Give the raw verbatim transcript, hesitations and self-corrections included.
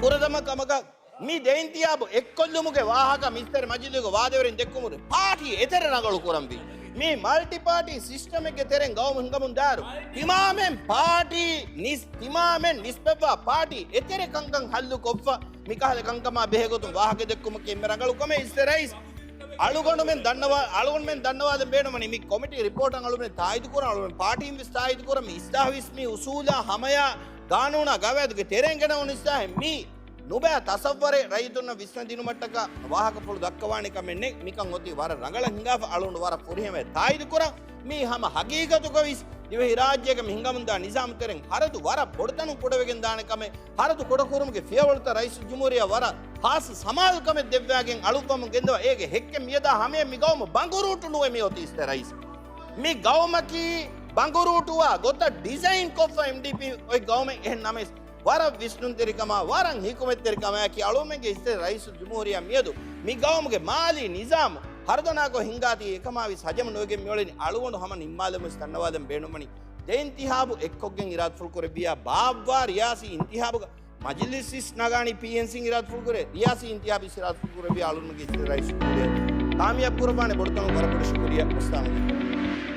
ފުރަތަމަ ކަމަކަށް މި ދެ އިންތިހާބު އެއްކޮށްލުމުގެ ވާހަކަ މިސްތަރ މަޖިލީހުގެ ވާދަވެރިން ދެއްކުމުގެ ޕާޓީ އެތެރެ ރަނގަޅު ކުރަންވީ. މި މަލްޓި ޕާޓީ ސިސްޓަމެއްގެ ތެރެއިން ގައުމު ހިނގަމުން ދާއިރު ތިމާމެން ޕާޓީ ނިސް-، ތިމާމެން ނިސްބަތްވާ ޕާޓީ އެތެރެ ކަންކަން ހައްލު ކޮށްފަ މިކަހަލަ ކަންކަމާ ބެހޭގޮތުން ވާހަކަ ދެއްކުމަކީ އެންމެ ރަނގަޅު ކަމެއް އިސްތެ ރައީސް. އަޅުގަނޑުމެން ދަންނަވާ-، އަޅުގަނޑުމެން ދަންނަވާލަން ބޭނުންވަނީ މި ކޮމިޓީ ރިޕޯޓަށް އަޅުގަނޑުމެން ތާއީދު ކުރަން، އަޅުގަނޑުމެން ޕާޓީން ވެސް ތާއީދު ކުރަން، މި އިސްލާހު ވެސް މި އުސޫލާ ހަމަޔާ ގާނޫނާ ގަވާއިދުގެ ތެރެއިން ގެނައުނު އިސްލާހެއް މީ ނުބައި ތަސައްވަރެއް ރައްޔިތުންނަށް ވިސްނަދިނުމަށްޓަކާ ވާހަކަފުޅު ދައްކަވާނެ ކަމެއް ނެތް. މިކަން އޮތީ ވަރަށް ރަނގަޅަށް ހިނގާފަ އަޅުގަނޑު ވަރަށް ފުރިހަމަޔަށް ތާއީދު ކުރަން. މީ ހަމަ ހަގީގަތުގަ ވިސް ދިވެހިރާއްޖޭގަ މި ހިނގަމުންދާ ނިޒާމު ތެރެއިން ހަރަދު ވަރަށް ބޮޑުތަނުން ކުޑަވެގެން ދާނެ ކަމެއް، ހަރަދު ކުޑަކުރުމުގެ ފިޔަވަޅުތައް ރައީސުލްޖުމްހޫރިއްޔާ ވަރަށް ޚާއްޞަ ސަމާލުކަމެއް ދެއްވާގެން އަޅުއްވަމުން ގެންދަވާ އޭގެ ހެއްކެއް މިއަދާ ހަމަޔަށް މި ގައުމު ބަނގުރޫޓު ނުވެ މި އޮތީ އިސްތެ ރައީސް. މި ގައުމަކީ ބަނގުރޫޓުވާ ގޮތަށް ޑިޒައިން ކޮށްފަ އެމްޑީޕީ އޮތް ގައުމެއް އެހެން ނަމަވެސް، ވަރަށް ވިސްނުންތެރިކަމާ، ވަރަށް ޙިކުމަތްތެރިކަމާއެކީ އަޅުގަނޑުމެންގެ އިސްތެ ރައީސުލްޖުމްހޫރިއްޔާ މިއަދު މި ގައުމުގެ މާލީ ނިޒާމު ހަރުދަނާކޮށް ހިންގާތީ އެކަމާ ވެސް ހަޖަމު ނުވެގެން މިއުޅެނީ. އަޅުގަނޑު ހަމަ ނިންމާލަމުން ވެސް ދަންނަވާލަން ބޭނުންވަނީ ދެ އިންތިހާބު އެއްކޮށްގެން އިރާދަފުޅު ކުރެއްވިޔާ ބާއްވާ ރިޔާސީ އިންތިހާބުގަ މަޖިލިސް ވެސް ނަގާނީ ޕީއެންސީން އިރާދަފުޅު ކުރޭ، ރިޔާސީ އިންތިހާބު ވެސް އިރާދަފުޅު ކުރެއްވިޔާ އަޅުގަނޑުމެންގެ އިސްތެ ރައީސުލްޖުމްހޫރިއްޔާ ކާމިޔާބު ކުރައްވާނެ. ބޮޑުތަނުން ވަރަށް ބޮޑަށް ޝުކުރިއްޔާ. އައްސަލާމު ޢަލައިކުމް.